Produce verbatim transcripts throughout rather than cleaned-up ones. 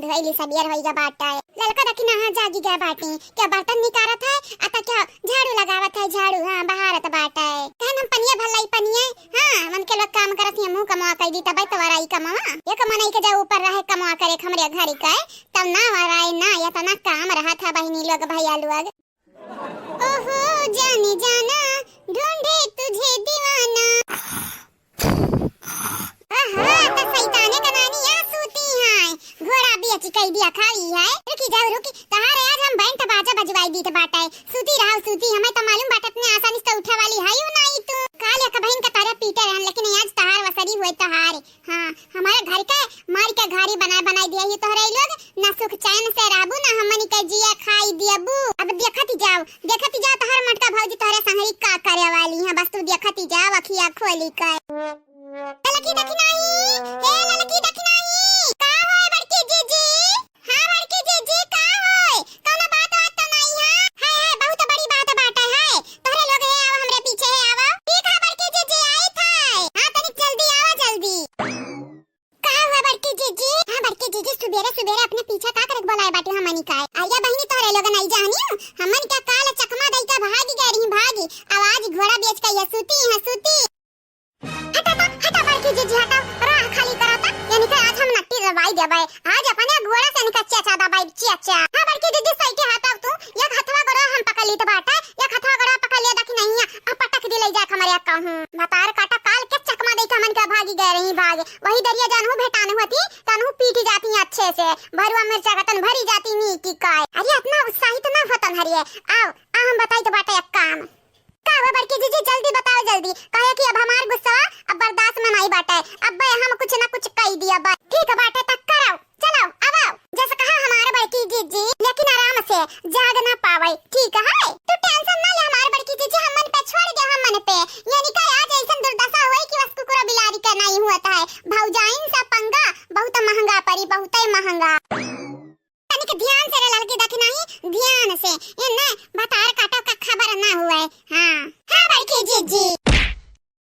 धइली सबेर होई गा बाटे। ललका दखिनहा जागी गए बाटे। क्या बर्तन निकारत है? अता क्या झाड़ू लगावत है? झाड़ू, हाँ, बहारत बाटे। कहन हम पनिया भर लाई पनिया। हाँ, मन के लोग काम करत ही, मुँह कमवा कई दी, तबै तो वराई कमवा। एक मनई के जब ऊपर रहे कमवा करे हमरे घर के, तब ना वराए ना, इतना काम रहत है बहिनी लोग, भैया लोग। ओहो जाने जाना, ढूंढे तुझे दीवाना। आहा, त सैताने का नानी यहाँ सूती है। घोड़ा बेच कई दिया खाई है। रुकी जाओ, रुकी। तहारे आज हम बैंड बाजा बजवाई दीत बाटे। सूती रहो, सूती। हमें तो मालूम बाटे, इतने आसानी से तो उठे वाली है यू नाई तू। काल एक बहिन का तारा पीटे रहन, लेकिन आज तहार वसरी हुए तहार। हाँ, हमारे घर के मार के घारी बनाए, बनाए दिया ही तोहरे लोग। ना सुख चैन से रहबू, ना हमनी के जिया खाई दियबू। अब देखत जाओ, देखत जाओ, तोहर मटका भौजी तोहरे संगरी का करे वाली है, बस तू देखत जाओ अखिया खोली के। ललकी दखिनही, हे ललकी दखिनही, का होय बड़की जीजी? हाँ बड़की जीजी, का होय? कौनो बात वात तो नहीं है? है, है, बहुत बड़ी बात बाटे है। तोहरे लोग हे, आवा हमरे पीछे हे, आवा। ठीक है बड़की जीजी, आई थे। हाँ, तनिक जल्दी आवा, जल्दी। का हुआ बड़की जीजी? हाँ बड़की जीजी, सुबेरे सुबेरे अपने पीछे का करके बोलाए बाटे हमनी का? अरे बहिनी, तोहरे लोगन आई जानी, हमन क्या काल चकमा दई का भागी गए रही, भागी। आवाज घोड़ा बेच के ये सूती है, सूती। हटा ता, हटा बड़की जीजी, हटा, राह खाली करा ता। यानी कि आज हम नट्टी दबाई देबे। आज अपने घोड़ा से इनका चेचा दबाई, चेचा। हाँ बड़की जीजी, सही के हटाओ तू। एक हथवा गोड़ा हम पकड़ ली तो बाटे, एक हथवा गोड़ा पकड़ लिया, देखी नहीं है, अब पटक दी ले जाए हमरे कहूँ। भतार काटा काल के चकमा दे के हमन के भागी गए रही भाग। वही दरिया जानू भेटान होती, तनहु पीटी जाती अच्छे से। भरुआ मिर्चा का तन भरी जाती नी की काय। अरे इतना उत्साहित ना होतन हरिये। आओ, आ हम बताई तो बाटे एक काम। का हुआ बड़की जीजी, जल्दी बताओ जल्दी, काहे कि अब हमार गुस्सा अब बर्दाश्त में नहीं बाटे, अब हम कुछ ना कुछ कही दिया बा। ठीक बाटे, तक करो, चलो अब आओ, जैसे कहा हमारे बड़की जीजी, लेकिन आराम से, जाग ना पावे, ठीक है? तू टेंशन ना ले हमारे बड़की जीजी, हमन पे छोड़ दे, हमन पे। यानी का आज ऐसन दुर्दशा होई कि बस कुकुरा बिलारी का नहीं हुआ है, भौजाइन सा पंगा बहुत महंगा पड़ी, बहुत ही महंगा। तनिक ध्यान से रे ललकी दखिनही, ध्यान से। ये न भतार काटो का खबर ना हुए। हाँ। हाँ बड़की जीजी।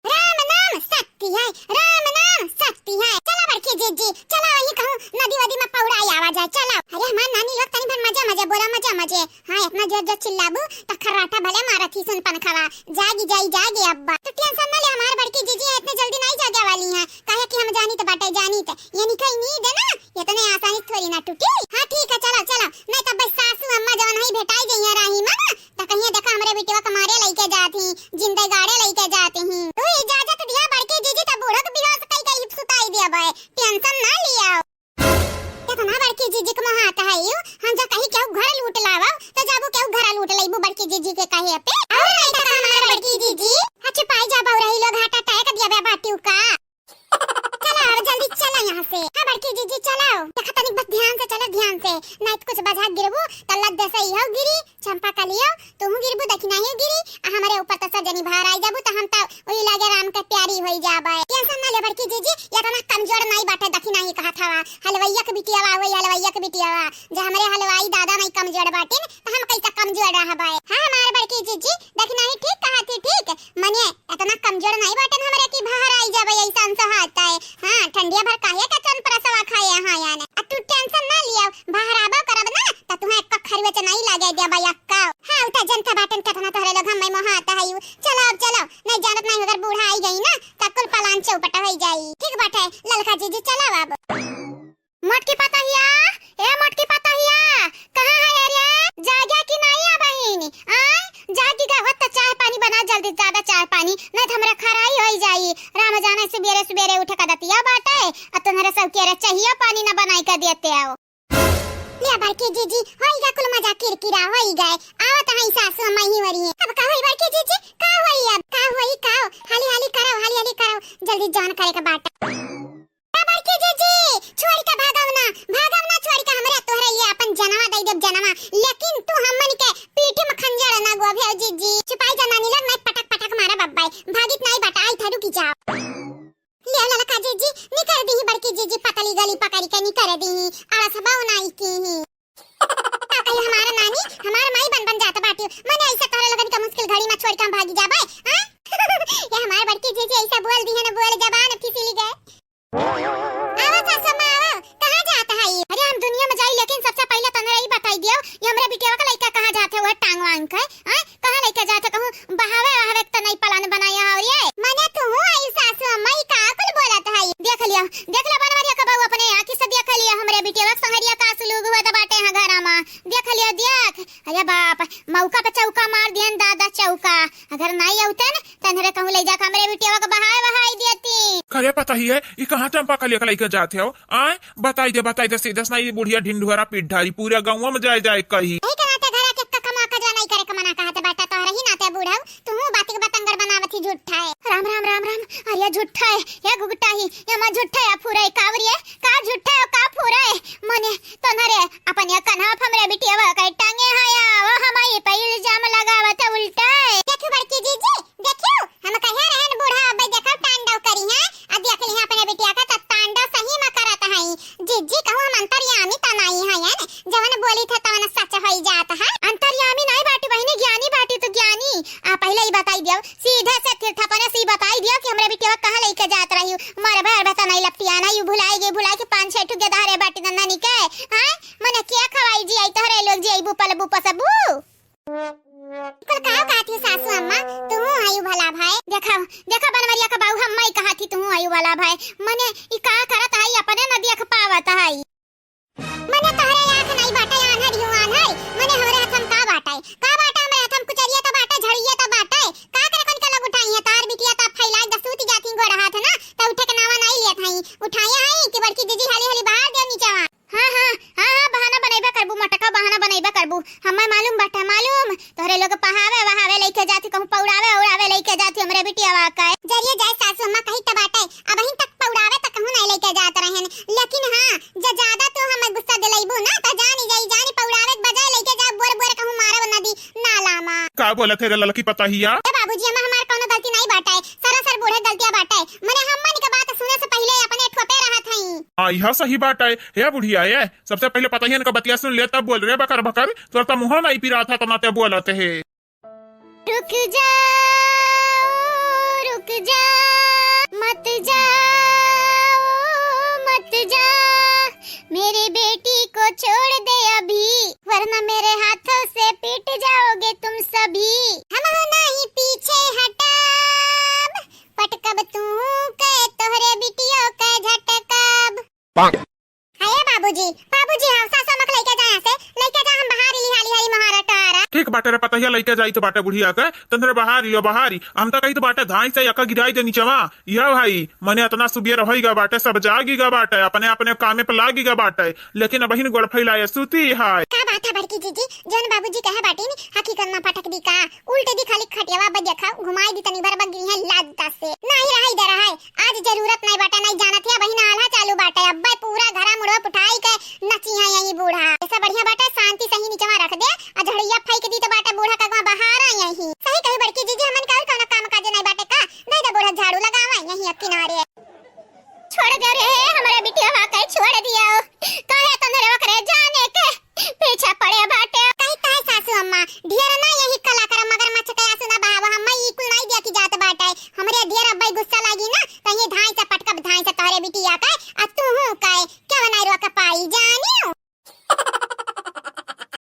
राम नाम शक्ति है, राम नाम शक्ति है। चला बड़की जीजी, चला वही कहूँ नदी वदी में पौड़ा आवा जाए, चला। अरे हमार नानी लोग तनी भर मजे मजे बोला, मजे मजे। हाँ, इतना जोर जोर चिल्लाबू त खर्राटा भले मारत ही सुन पनखवा। जागी जाई, जागी अब्बा। तो टेंशन ना ले हमार बड़की जीजी, इतने जल्दी नहीं जागे वाली हैं। काहे कि हम जानी त बाटे, जानी त ये निकल नींद है ना, इतने आसानी से थोड़ी ना टूटी। हाँ ठीक है, चलो चलो, नहीं तब बस सासू अम्मा जवन है भेटाई जइया राही में ना, त कहिए देखा हमरे बिटिया के मारे लइके जात ही, जिंदे गाड़े लइके जात ही। तू इजाजत दिया बड़की जीजी, तब बूढ़ो के बेहोश कई कई सुताई दिया बे, टेंशन ना लिया। इतना बड़की जीजी के मोहात है यू, हम जा कहीं केहू घर लूट लावा, तो जाबू केहू घर लूट लेबू बड़की जीजी के कहे पे। और नहीं तो हमार बड़की जीजी, हाँ, छुपाई जा बउरही लोग, हार्ट अटैक दिया बे बाटियो का। चला, अब जल्दी चला यहाँ से। हाँ, बड़की जीजी, चलाओ। देखा तनिक बस ध्यान से चला, ध्यान से। नहीं तो कुछ बजा गिरबू, तो लग जैसे ही हो गिरी, चंपा कलियो, तुहू गिरबू, दखिनही गिरी, आ हमरे ऊपर तो सजनी भार आई जाबू, तो हम तो वही लागे राम के प्यारी होई जाबे। टेंशन ना ले बड़की जीजी, इतना कमजोर नहीं बाटे, दखिनही कहत हवा। हलवैया के बिटियावा होई, हलवैया के बिटियावा। जे हमरे हलवाई दादा नहीं कमजोर बाटिन, तो हम कैसे कमजोर रहबे? हाँ, हमार बड़की जीजी, दखिनही ठीक कहत ही, ठीक। मने इतना कमजोर नहीं बाटन हमरे कि बाहर आई जाबे, ऐसा अंस हाथ है। हाँ, ठंडिया भर काहे के चन परसवा खाए यहाँ याने। आ तू टेंशन ना लियो, बाहर आबो करब ना, त तुहे एक खरुआ च नहीं लागे देबे अक्का। हाँ, उता जनता बाटन केतना तोहरे लोग हम मोहात है यू। चलो अब चलो, नहीं जानत नहीं अगर बूढ़ा आई गई ना, त कुल पलान चौपट होई जाई। ठीक बाटे, ललका जीजी चलो अब। मोटकी पतहिया, ए मोटकी पतहिया, कहाँ है रे? जाग्या कि नहीं आ बहिनी? आय, जागी गा होत त चाय पानी बना जल्दी, ज्यादा चाय पानी, नहीं तो हमरा खराई होई जाई। राम जाने सुबेरे सुबेरे उठे का दतिया बाटे, आ तुम्हारे सब के रे चाहिए पानी ना बनाई का देते आओ। ले बड़की जीजी, होई गा कुल मजा किरकिरा होई गए। आवत है सासू अम्मा ही वरी है। अब का होई बड़की जीजी? का होई अब? का होई का? हाली हाली करो, हाली हाली करो, जल्दी जान करे का बाटे। ए बड़की जीजी, छोड़ के भागव ना, भागव ना, छोड़ के, हमरे तोहरे लिए अपन जनवा दे देब, जनवा, लेकिन तू हमन के पीठ में खंजर ना गोभे जीजी। छुपाई जा नानी लोग, नहीं पटक पटक मारा बब्बाई, भागित नहीं बटाई था, रुकी जाओ। ले ललका जीजी, निकर दी बड़की जीजी, पतली गली पकड़ के निकर दी, आलस बाव नाई की ही। का कही हमार नानी, हमार माई बन बन जात बाटी। मने ऐसे तोहरे लोगन के मुश्किल घड़ी में छोड़ के हम भागी जाबे, हाँ? ये हमार बड़की जीजी ऐसे बोल दी है ना, बोल जबान फिसली गए। आवा सासू माँ, आवा। कहाँ जात है? अरे हम दुनिया तही है, ई कहाँ चंपा कलिया के लइके जात हो? आय, बताई दे, बताई दे, सीधे से ना ई बुढ़िया ढिंढुरा पीठ ढारी, पूरा गउँवा में जाए जाए कही। यही के नाते घरे के एक्का कमा के जो नहीं करे के मना कहत बाटा, तोहरे ही नाते बूढ़ऊ, तू बात के बतंगड़ बनावत ही झूठा है। राम, राम, राम, राम, अरे झूठा है, ये घुघटा ही, ये माँ झूठा है, फुरे, कावरिए, का झूठा है, का फुरे? मने, तोहरे, अपन ये कन्हा पे हमरे बिटिया के टांगे है, वो हमारी पे इल्जाम लगावत है उल्टा है। देखो बड़की जीजी, देखियो, हम कहे रहन बूढ़ा अब्बे देखब तांडव करी हैं, आ देख लिहा अपने बिटिया का त तांडव सही में करत हई। जिज्जी कहूँ हम अंतर्यामी त नाई हयन, जवन बोली थे तवन सच होई जात है। अंतर्यामी नाई बाटी बहिनी, ज्ञानी बाटी तू ज्ञानी। आ पहिले ही बताई दियो, सीधे से तीर्थ अपने से ही बताई दियो कि हमरे बिटिया कहाँ लइके जात रही। मर भर बता नहीं लपटिया ना, यू भुलाई गई, भुलाई के पाँच छह ठुके धारे बाटी नन्ना निके। हाँ, मने क्या खवाई जी आई तोहरे लोग जी आई बुपल बुपसबू। कुल काव कहत ही सासू अम्मा, तुहू हयू भला भाई। देखा, देखा बनवरिया का बाऊ, हम मई कहत ही तुहू हयू भला भाई। मने ई का करत हई, अपने न देख पावत हई। मने तोहरे आँख नहीं बाटे, आन्हर यू आन्हर। मने हमरे हथम का बाटे? का बाटे हमरे हथम? कुचरिया तो बाटे, झड़िया तो बाटे। का करे कन के लोग उठाई है? तार बिटिया तो फैला के सूत जाती गोड़ हाथ ना, तो उठे के नावा नहीं लेत हई। उठाए हई कि बड़की जीजी हाली हाली बाहर दे नीचवा। हाँ, हाँ, हाँ, हाँ, बहाना बनइबे करबू, मटका बहाना बनइबे करबू। हमें मालूम बाटे, मालूम। तोहरे लोग पहावे वहावे लइके जाती, कहूँ पौड़ावे उड़ावे लइके जाती हमरे बिटियावा के। जरिए जाए सासू अम्मा कही त बाटे, अबहिन तक पौड़ावे तक कहूँ नहीं लइके जात रहन। लेकिन हाँ, जे ज्यादा तू हमें गुस्सा दिलइबू ना, त जानी जाई, जानी पौड़ावे के बजाय लइके जा बोर बोर कहूँ मारब नदी नाला मा। का बोलत है रे ललकी पतहिया? ए बाबूजी, हमें हमार कौनो गलती नहीं बाटे, सरासर बूढ़े गलतिया बाटे। मने हमन के बात सुने से पहिले अपने ठोपे रहत हई। हाँ, यह सही बाटे। हे बुढ़िया, ये सबसे पहिले पतहियन का बतिया सुन ले, तब बोल रे बकर बकर, तोर त मुँह नहीं पिरात है, तना ते बोलत है। रुक जा, रुक जा, मत जा, मत जा, मेरी बेटी को छोड़ दे अभी, वरना मेरे हाथों से पिट जाओगे तुम सभी। हम नहीं पीछे हटब, पटकब तू के तोहरे बिटियों के झटकब। हाय बाबूजी, बाबूजी, हाँ, सासू अम्मा के लइके जा यहाँ से, लइके जा, हम बहारी लिहा लिहा ई महारा टारा। ठीक बाटे रे पतहिया, लइके जाई तो बाटे बुढ़िया के, तंदरे बहारी लियो बहारी। हम तो कही तो बाटे धाई से यका गिराई दे नीचवा। यह भाई, मने इतना सुबियर होई गा बाटे, सब जागी गा बाटे, अपने अपने कामे पे लागी गा बाटे, लेकिन अबहिन गोड़ फैलाए सूती है। का बात है बड़की जीजी, जौन बाबूजी कहे बाटी नी, हकीकत में पटक दी का? उल्टे दी खाली खटियावा बा देखा, घुमाई दी तनी भर बा गिरी है लाद से। नहीं रहाई दे रहा है, आज जरूरत नहीं बाटे, नहीं जानत है, अबहिन आल्हा चालू बाटे, अब्बे पूरा घरा मुड़वा पुठाई के नची है यही बूढ़ा। ऐसा बढ़िया बाटे,